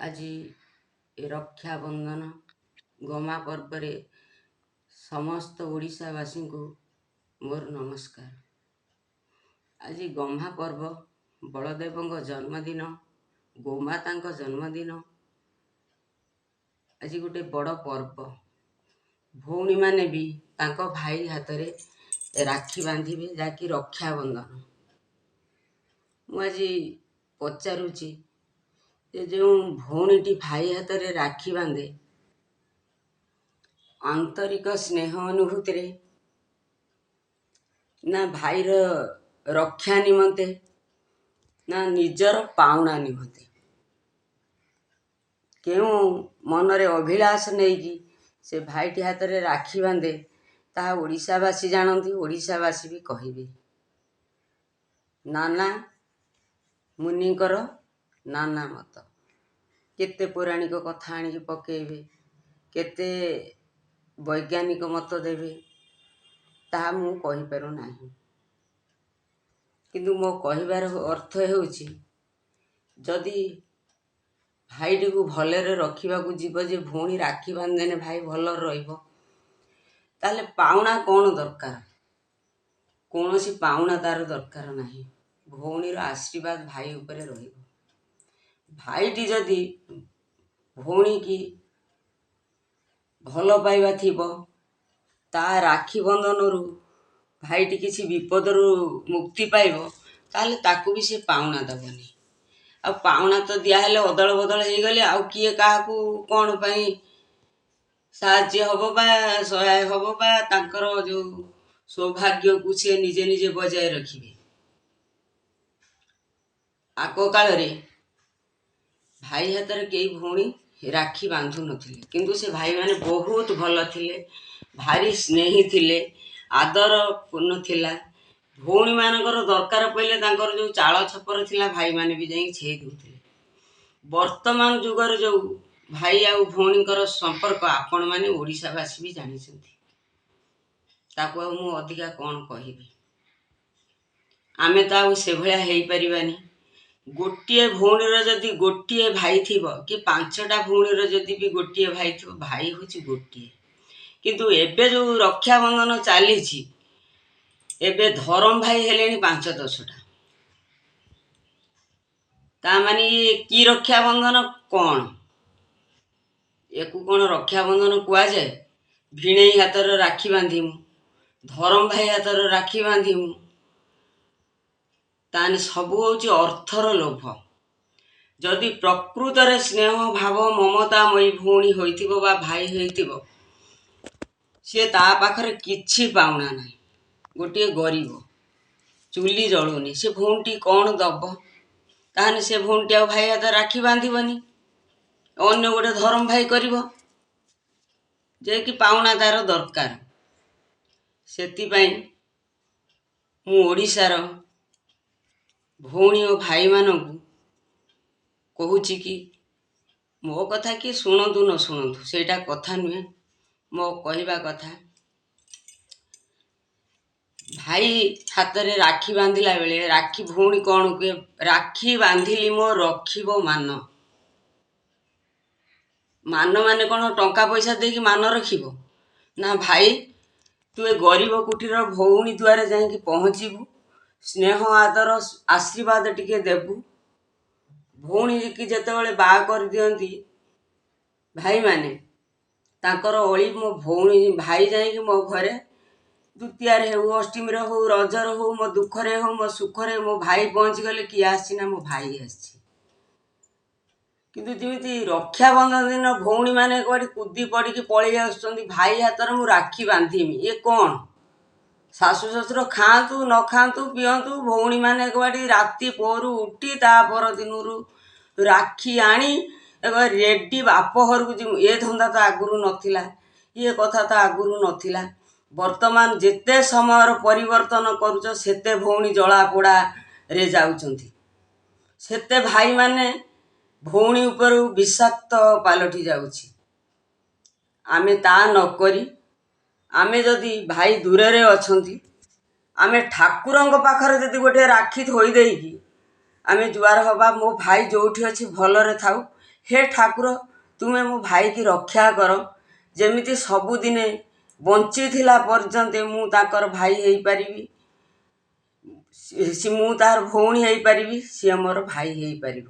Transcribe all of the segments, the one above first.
ଆଜି ରକ୍ଷାବନ୍ଧନ ଗମା ପର୍ବରେ ସମସ୍ତ ଓଡ଼ିଶାବାସୀଙ୍କୁ ମୋର ନମସ୍କାର। ଆଜି ଗହ୍ମା ପର୍ବ, ବଳଦେବଙ୍କ ଜନ୍ମଦିନ, ଗୋମାତାଙ୍କ ଜନ୍ମଦିନ। ଆଜି ଗୋଟେ ବଡ଼ ପର୍ବ। ଭଉଣୀମାନେ ବି ତାଙ୍କ ଭାଇ ହାତରେ ରାକ୍ଷୀ ବାନ୍ଧିବେ, ଯାହାକି ରକ୍ଷାବନ୍ଧନ। ମୁଁ ଆଜି ପଚାରୁଛି ଯେ ଯେଉଁ ଭଉଣୀଟି ଭାଇ ହାତରେ ରାକ୍ଷୀ ବାନ୍ଧେ, ଆନ୍ତରିକ ସ୍ନେହ ଅନୁଭୂତିରେ ନା ଭାଇର ରକ୍ଷା ନିମନ୍ତେ ନା ନିଜର ପାଉଣା ନିମନ୍ତେ, କେଉଁ ମନରେ ଅଭିଳାଷ ନେଇକି ସେ ଭାଇଟି ହାତରେ ରାକ୍ଷୀ ବାନ୍ଧେ, ତାହା ଓଡ଼ିଶାବାସୀ ଜାଣନ୍ତି, ଓଡ଼ିଶାବାସୀ ବି କହିବେ। ନାନା ମୁନିଙ୍କର ନାନା ମତ, କେତେ ପୌରାଣିକ କଥା ଆଣିକି ପକେଇବେ, କେତେ ବୈଜ୍ଞାନିକ ମତ ଦେବେ, ତାହା ମୁଁ କହିପାରୁନାହିଁ। କିନ୍ତୁ ମୋ କହିବାର ଅର୍ଥ ହେଉଛି, ଯଦି ଭାଇଟିକୁ ଭଲରେ ରଖିବାକୁ ଯିବ, ଯେ ଭଉଣୀ ରାକ୍ଷୀ ବାନ୍ଧିଦେଲେ ଭାଇ ଭଲରେ ରହିବ, ତାହେଲେ ପାଉଣା କ'ଣ ଦରକାର? କୌଣସି ପାଉଣା ତାର ଦରକାର ନାହିଁ। ଭଉଣୀର ଆଶୀର୍ବାଦ ଭାଇ ଉପରେ ରହିବ। ଭାଇଟି ଯଦି ଭଉଣୀକି ଭଲ ପାଇବା ଥିବ, ତା ରାକ୍ଷୀ ବନ୍ଧନରୁ ଭାଇଟି କିଛି ବିପଦରୁ ମୁକ୍ତି ପାଇବ, ତାହେଲେ ତାକୁ ବି ସେ ପାଉଣା ଦେବନି। ଆଉ ପାଉଣା ତ ଦିଆହେଲେ ଅଦଳ ବଦଳ ହେଇଗଲେ ଆଉ କିଏ କାହାକୁ କ'ଣ ପାଇଁ ସାହାଯ୍ୟ ହବ ବା ସହାୟ ହବ, ବା ତାଙ୍କର ଯେଉଁ ସୌଭାଗ୍ୟକୁ ସିଏ ନିଜେ ନିଜେ ବଜାୟ ରଖିବେ? ଆଗ କାଳରେ ଭାଇ ହାତରେ କେହି ଭଉଣୀ ରାକ୍ଷୀ ବାନ୍ଧୁ ନଥିଲେ, କିନ୍ତୁ ସେ ଭାଇମାନେ ବହୁତ ଭଲ ଥିଲେ, ଭାରି ସ୍ନେହୀ ଥିଲେ, ଆଦରପୂର୍ଣ୍ଣ ଥିଲା। ଭଉଣୀମାନଙ୍କର ଦରକାର ପଡ଼ିଲେ ତାଙ୍କର ଯେଉଁ ଚାଳ ଛପର ଥିଲା, ଭାଇମାନେ ବି ଯାଇକି ଛେଇ ଦେଉଥିଲେ। ବର୍ତ୍ତମାନ ଯୁଗରେ ଯେଉଁ ଭାଇ ଆଉ ଭଉଣୀଙ୍କର ସମ୍ପର୍କ, ଆପଣମାନେ ଓଡ଼ିଶାବାସୀ ବି ଜାଣିଛନ୍ତି, ତାକୁ ଆଉ ମୁଁ ଅଧିକା କ'ଣ କହିବି? ଆମେ ତ ଆଉ ସେଭଳିଆ ହେଇପାରିବାନି। ଗୋଟିଏ ଭଉଣୀର ଯଦି ଗୋଟିଏ ଭାଇ ଥିବ କି 5ଟା ଭଉଣୀର ଯଦି ବି ଗୋଟିଏ ଭାଇ ଥିବ, ଭାଇ ହେଉଛି ଗୋଟିଏ। କିନ୍ତୁ ଏବେ ଯେଉଁ ରକ୍ଷାବନ୍ଧନ ଚାଲିଛି, ଏବେ ଧରମ ଭାଇ ହେଲେଣି 5 10ଟା। ତା ମାନେ ଇଏ କି ରକ୍ଷାବନ୍ଧନ କ'ଣ? ୟାକୁ କ'ଣ ରକ୍ଷାବନ୍ଧନ କୁହାଯାଏ? ଭିଣେଇ ହାତରେ ରାକ୍ଷୀ ବାନ୍ଧିମୁ, ଧରମ ଭାଇ ହାତରେ ରାକ୍ଷୀ ବାନ୍ଧିମୁ, ତାହେଲେ ସବୁ ହେଉଛି ଅର୍ଥର ଲୋଭ। ଯଦି ପ୍ରକୃତରେ ସ୍ନେହ ଭାବ ମମତାମୟୀ ଭଉଣୀ ହୋଇଥିବ ବା ଭାଇ ହୋଇଥିବ, ସିଏ ତା ପାଖରେ କିଛି ପାଉଣା ନାହିଁ। ଗୋଟିଏ ଗରିବ, ଚୁଲି ଜଳୁନି, ସେ ଭଉଣୀଟି କ'ଣ ଦବ? ତାହେଲେ ସେ ଭଉଣୀଟି ଆଉ ଭାଇ ହାତରେ ରାକ୍ଷୀ ବାନ୍ଧିବନି, ଅନ୍ୟ ଗୋଟେ ଧରମ ଭାଇ କରିବ, ଯେ କି ପାଉଣା ତାର ଦରକାର। ସେଥିପାଇଁ ମୁଁ ଓଡ଼ିଶାର ଭଉଣୀ ଓ ଭାଇମାନଙ୍କୁ କହୁଛି କି ମୋ କଥା କିଏ ଶୁଣନ୍ତୁ ନ ଶୁଣନ୍ତୁ, ସେଇଟା କଥା ନୁହେଁ। ମୋ କହିବା କଥା, ଭାଇ ହାତରେ ରାକ୍ଷୀ ବାନ୍ଧିଲା ବେଳେ ରାକ୍ଷୀ ଭଉଣୀ କ'ଣ କୁହେ? ରାକ୍ଷୀ ବାନ୍ଧିଲି ମୋ ରଖିବ ମାନ। ମାନ ମାନେ କ'ଣ ଟଙ୍କା ପଇସା ଦେଇକି ମାନ ରଖିବ? ନା ଭାଇ, ତୁ ଏ ଗରିବ କୁଟୀର ଭଉଣୀ ଦୁଆରେ ଯାଇକି ପହଞ୍ଚିବୁ, ସ୍ନେହ ଆଦର ଆଶୀର୍ବାଦ ଟିକେ ଦେବୁ। ଭଉଣୀକି ଯେତେବେଳେ ବାହା କରିଦିଅନ୍ତି ଭାଇମାନେ, ତାଙ୍କର ଅଳି, ମୋ ଭଉଣୀ ଭାଇ ଯାଇକି ମୋ ଘରେ ଦ୍ୱିତୀୟାରେ ହେଉ, ଅଷ୍ଟମୀରେ ହଉ, ରଜରେ ହଉ, ମୋ ଦୁଃଖରେ ହଉ, ମୋ ସୁଖରେ, ମୋ ଭାଇ ପହଞ୍ଚିଗଲେ କିଏ ଆସିଛି? ନା ମୋ ଭାଇ ଆସିଛି। କିନ୍ତୁ ଯେମିତି ରକ୍ଷାବନ୍ଧନ ଦିନ ଭଉଣୀମାନେ କୁଆଡ଼େ କୁଦି ପଡ଼ିକି ପଳେଇ ଆସୁଛନ୍ତି, ଭାଇ ହାତରେ ମୁଁ ରାକ୍ଷୀ ବାନ୍ଧିମି, ଇଏ କ'ଣ? ଶାଶୁ ଶ୍ୱଶୁର ଖାଆନ୍ତୁ ନ ଖାଆନ୍ତୁ ପିଅନ୍ତୁ, ଭଉଣୀମାନେ କୁଆଡ଼େ ରାତି ପୋରୁ ଉଠି ତା ପର ଦିନରୁ ରାକ୍ଷୀ ଆଣି ରେଡ଼ି, ବାପ ଘରକୁ ଯିବୁ। ଏ ଧନ୍ଦା ତ ଆଗରୁ ନଥିଲା, ଇଏ କଥା ତ ଆଗରୁ ନଥିଲା। ବର୍ତ୍ତମାନ ଯେତେ ସମୟର ପରିବର୍ତ୍ତନ କରୁଛ, ସେତେ ଭଉଣୀ ଜଳାପୋଡ଼ାରେ ଯାଉଛନ୍ତି, ସେତେ ଭାଇମାନେ ଭଉଣୀ ଉପରୁ ବିଷାକ୍ତ ପାଲଟି ଯାଉଛି। ଆମେ ତା ନକରି, ଆମେ ଯଦି ଭାଇ ଦୂରରେ ଅଛନ୍ତି, ଆମେ ଠାକୁରଙ୍କ ପାଖରେ ଯଦି ଗୋଟେ ରାକ୍ଷୀ ଥୋଇ ଦେଇକି ଆମେ ଜୁହାର ହବା, ମୋ ଭାଇ ଯେଉଁଠି ଅଛି ଭଲରେ ଥାଉ। ହେ ଠାକୁର, ତୁମେ ମୋ ଭାଇକି ରକ୍ଷା କର, ଯେମିତି ସବୁଦିନେ ବଞ୍ଚିଥିଲା ପର୍ଯ୍ୟନ୍ତ ମୁଁ ତାଙ୍କର ଭାଇ ହେଇପାରିବି, ମୁଁ ତାର ଭଉଣୀ ହେଇପାରିବି, ସିଏ ମୋର ଭାଇ ହେଇପାରିବ।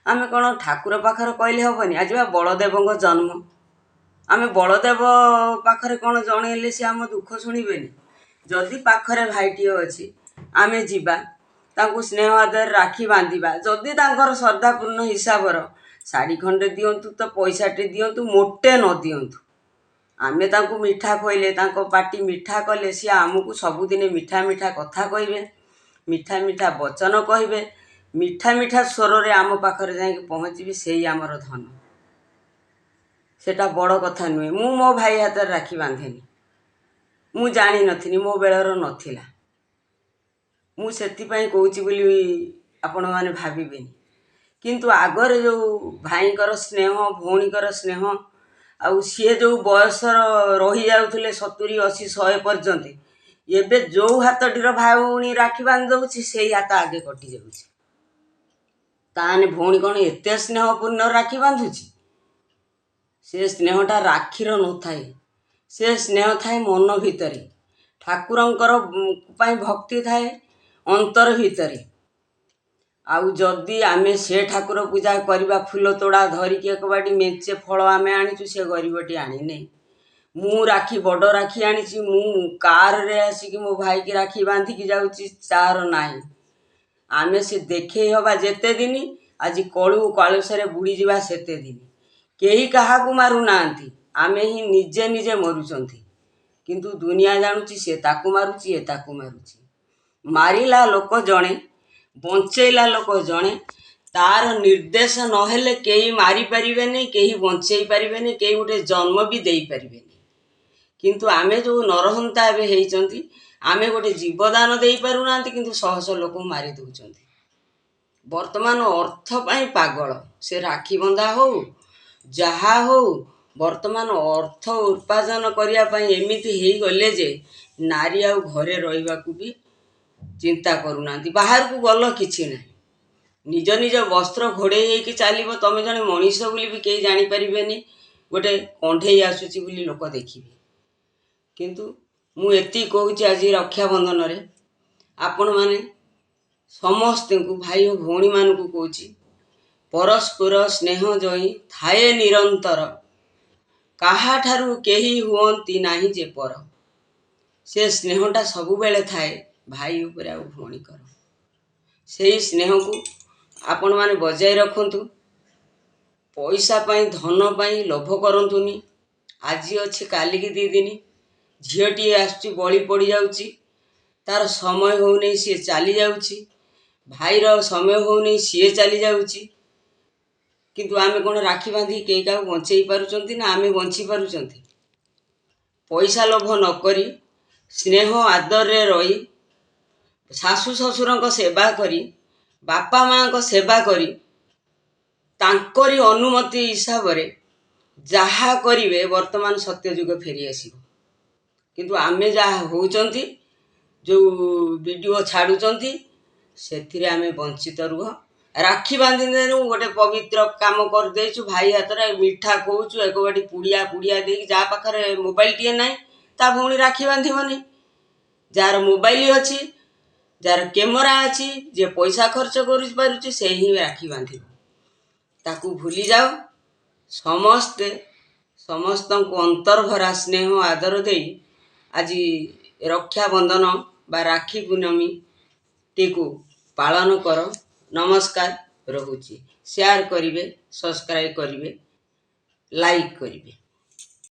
ଆମେ କ'ଣ ଠାକୁର ପାଖରେ କହିଲେ ହେବନି? ଆଜି ବା ବଳଦେବଙ୍କ ଜନ୍ମ। ଆମେ ବଳଦେବ ପାଖରେ କ'ଣ ଜଣେଇଲେ ସିଏ ଆମ ଦୁଃଖ ଶୁଣିବେନି? ଯଦି ପାଖରେ ଭାଇଟିଏ ଅଛି, ଆମେ ଯିବା, ତାଙ୍କୁ ସ୍ନେହ ଆଦରରେ ରାକ୍ଷୀ ବାନ୍ଧିବା। ଯଦି ତାଙ୍କର ଶ୍ରଦ୍ଧାପୂର୍ଣ୍ଣ ହିସାବର ଶାଢ଼ୀ ଖଣ୍ଡେ ଦିଅନ୍ତୁ ତ ପଇସାଟେ ଦିଅନ୍ତୁ, ମୋଟେ ନ ଦିଅନ୍ତୁ, ଆମେ ତାଙ୍କୁ ମିଠା ଖୋଇଲେ, ତାଙ୍କ ପାଟି ମିଠା କଲେ, ସିଏ ଆମକୁ ସବୁଦିନେ ମିଠା ମିଠା କଥା କହିବେ, ମିଠା ମିଠା ବଚନ କହିବେ, ମିଠା ମିଠା ସ୍ୱରରେ ଆମ ପାଖରେ ଯାଇକି ପହଞ୍ଚିବେ। ସେଇ ଆମର ଧନ। ସେଟା ବଡ଼ କଥା ନୁହେଁ। ମୁଁ ମୋ ଭାଇ ହାତରେ ରାକ୍ଷୀ ବାନ୍ଧେନି। ମୁଁ ଜାଣିନଥିଲି, ମୋ ବେଳର ନଥିଲା। ମୁଁ ସେଥିପାଇଁ କହୁଛି ବୋଲି ଆପଣମାନେ ଭାବିବେନି। କିନ୍ତୁ ଆଗରେ ଯେଉଁ ଭାଇଙ୍କର ସ୍ନେହ, ଭଉଣୀଙ୍କର ସ୍ନେହ, ଆଉ ସିଏ ଯେଉଁ ବୟସର ରହିଯାଉଥିଲେ 70, 80, 100 ପର୍ଯ୍ୟନ୍ତ, ଏବେ ଯେଉଁ ହାତଟିର ଭଉଣୀ ରାକ୍ଷୀ ବାନ୍ଧି ଦେଉଛି, ସେଇ ହାତ ଆଗେ କଟିଯାଉଛି। ତାହେଲେ ଭଉଣୀ କ'ଣ ଏତେ ସ୍ନେହପୂର୍ଣ୍ଣ ରାକ୍ଷୀ ବାନ୍ଧୁଛି? ସେ ସ୍ନେହଟା ରାକ୍ଷୀର ନଥାଏ, ସେ ସ୍ନେହ ଥାଏ ମନ ଭିତରେ। ଠାକୁରଙ୍କର ପାଇଁ ଭକ୍ତି ଥାଏ ଅନ୍ତର ଭିତରେ। ଆଉ ଯଦି ଆମେ ସେ ଠାକୁର ପୂଜା କରିବା, ଫୁଲ ତୋଡ଼ା ଧରିକି ଏକ ବାଟି ମେଞ୍ଚେ ଫଳ ଆମେ ଆଣିଛୁ, ସେ ଗରିବଟି ଆଣିନି। ମୁଁ ରାକ୍ଷୀ, ବଡ଼ ରାକ୍ଷୀ ଆଣିଛି, ମୁଁ କାରରେ ଆସିକି ମୋ ଭାଇକି ରାକ୍ଷୀ ବାନ୍ଧିକି ଯାଉଛି, ତାର ନାହିଁ। ଆମେ ସେ ଦେଖେଇ ହବା ଯେତେ ଦିନ, ଆଜି କଳୁ କଳୁଷରେ ବୁଡ଼ିଯିବା ସେତେ ଦିନ। କେହି କାହାକୁ ମାରୁନାହାନ୍ତି, ଆମେ ହିଁ ନିଜେ ନିଜେ ମରୁଛନ୍ତି। କିନ୍ତୁ ଦୁନିଆ ଜାଣୁଛି ସେ ତାକୁ ମାରୁଛି, ଏ ତାକୁ ମାରୁଛି। ମାରିଲା ଲୋକ ଜଣେ, ବଞ୍ଚେଇଲା ଲୋକ ଜଣେ। ତାର ନିର୍ଦ୍ଦେଶ ନହେଲେ କେହି ମାରିପାରିବେନି, କେହି ବଞ୍ଚେଇ ପାରିବେନି, କେହି ଗୋଟେ ଜନ୍ମ ବି ଦେଇପାରିବେନି। କିନ୍ତୁ ଆମେ ଯେଉଁ ନରହନ୍ତା ଏବେ ହେଇଛନ୍ତି, ଆମେ ଗୋଟେ ଜୀବଦାନ ଦେଇପାରୁନାହାନ୍ତି, କିନ୍ତୁ ଶହ ଶହ ଲୋକଙ୍କୁ ମାରି ଦେଉଛନ୍ତି। ବର୍ତ୍ତମାନ ଅର୍ଥ ପାଇଁ ପାଗଳ। ସେ ରାକ୍ଷୀ ବନ୍ଧା ହଉ, ଯାହା ହଉ, ବର୍ତ୍ତମାନ ଅର୍ଥ ଉପାର୍ଜନ କରିବା ପାଇଁ ଏମିତି ହେଇଗଲେ ଯେ ନାରୀ ଆଉ ଘରେ ରହିବାକୁ ବି ଚିନ୍ତା କରୁନାହାନ୍ତି। ବାହାରକୁ ଗଲ, କିଛି ନାହିଁ, ନିଜ ନିଜ ବସ୍ତ୍ର ଘୋଡ଼େଇ ହେଇକି ଚାଲିବ, ତମେ ଜଣେ ମଣିଷ ବୋଲି ବି କେହି ଜାଣିପାରିବେନି। ଗୋଟେ କଣ୍ଢେଇ ଆସୁଛି ବୋଲି ଲୋକ ଦେଖିବେ। କିନ୍ତୁ ମୁଁ ଏତିକି କହୁଛି, ଆଜି ରକ୍ଷାବନ୍ଧନରେ ଆପଣମାନେ ସମସ୍ତଙ୍କୁ, ଭାଇ ଓ ଭଉଣୀମାନଙ୍କୁ କହୁଛି, ପରସ୍ପର ସ୍ନେହ ଯହିଁ ଥାଏ ନିରନ୍ତର, କାହାଠାରୁ କେହି ହୁଅନ୍ତି ନାହିଁ ଯେ ପର। ସେ ସ୍ନେହଟା ସବୁବେଳେ ଥାଏ ଭାଇ ଉପରେ ଆଉ ଭଉଣୀଙ୍କର। ସେଇ ସ୍ନେହକୁ ଆପଣମାନେ ବଜାୟ ରଖନ୍ତୁ। ପଇସା ପାଇଁ, ଧନ ପାଇଁ ଲୋଭ କରନ୍ତୁନି। ଆଜି ଅଛି, କାଲିକି 2 ଦିନ। ଝିଅଟିଏ ଆସୁଛି, ବଳି ପଡ଼ିଯାଉଛି, ତାର ସମୟ ହେଉନି, ସିଏ ଚାଲି ଯାଉଛି। ଭାଇର ସମୟ ହେଉନି, ସିଏ ଚାଲି ଯାଉଛି। କିନ୍ତୁ ଆମେ କ'ଣ ରାକ୍ଷୀ ବାନ୍ଧିକି କେହି କାହାକୁ ବଞ୍ଚେଇ ପାରୁଛନ୍ତି ନା ଆମେ ବଞ୍ଚି ପାରୁଛନ୍ତି? ପଇସା ଲୋଭ ନ କରି, ସ୍ନେହ ଆଦରରେ ରହି, ଶାଶୁ ଶ୍ୱଶୁରଙ୍କ ସେବା କରି, ବାପା ମାଆଙ୍କ ସେବା କରି, ତାଙ୍କରି ଅନୁମତି ହିସାବରେ ଯାହା କରିବେ, ବର୍ତ୍ତମାନ ସତ୍ୟଯୁଗ ଫେରି ଆସିବ। କିନ୍ତୁ ଆମେ ଯାହା ହେଉଛନ୍ତି, ଯେଉଁ ଭିଡ଼ିଓ ଛାଡ଼ୁଛନ୍ତି, ସେଥିରେ ଆମେ ବଞ୍ଚିତ ରୁହ। ରାକ୍ଷୀ ବାନ୍ଧି ଦେଲୁ, ଗୋଟେ ପବିତ୍ର କାମ କରିଦେଇଛୁ, ଭାଇ ହାତରେ ମିଠା ଖୋଉଛୁ, ଏକ ବାଟି ପୁଡ଼ିଆ ପୁଡ଼ିଆ ଦେଇକି। ଯାହା ପାଖରେ ମୋବାଇଲଟିଏ ନାହିଁ, ତା ଭଉଣୀ ରାକ୍ଷୀ ବାନ୍ଧିବନି। ଯାହାର ମୋବାଇଲ ଅଛି, ଯାହାର କ୍ୟାମେରା ଅଛି, ଯିଏ ପଇସା ଖର୍ଚ୍ଚ କରିପାରୁଛି, ସେ ହିଁ ରାକ୍ଷୀ ବାନ୍ଧିବ। ତାକୁ ଭୁଲିଯାଅ। ସମସ୍ତେ ସମସ୍ତଙ୍କୁ ଅନ୍ତରଭରା ସ୍ନେହ ଆଦର ଦେଇ ଆଜି ରକ୍ଷାବନ୍ଧନ ବା ରାକ୍ଷୀ ପୂର୍ଣ୍ଣମୀଟିକୁ ପାଳନ କର। ନମସ୍କାର, ରହୁଛି। ସେୟାର କରିବେ, ସବସ୍କ୍ରାଇବ୍ କରିବେ, ଲାଇକ୍ କରିବେ।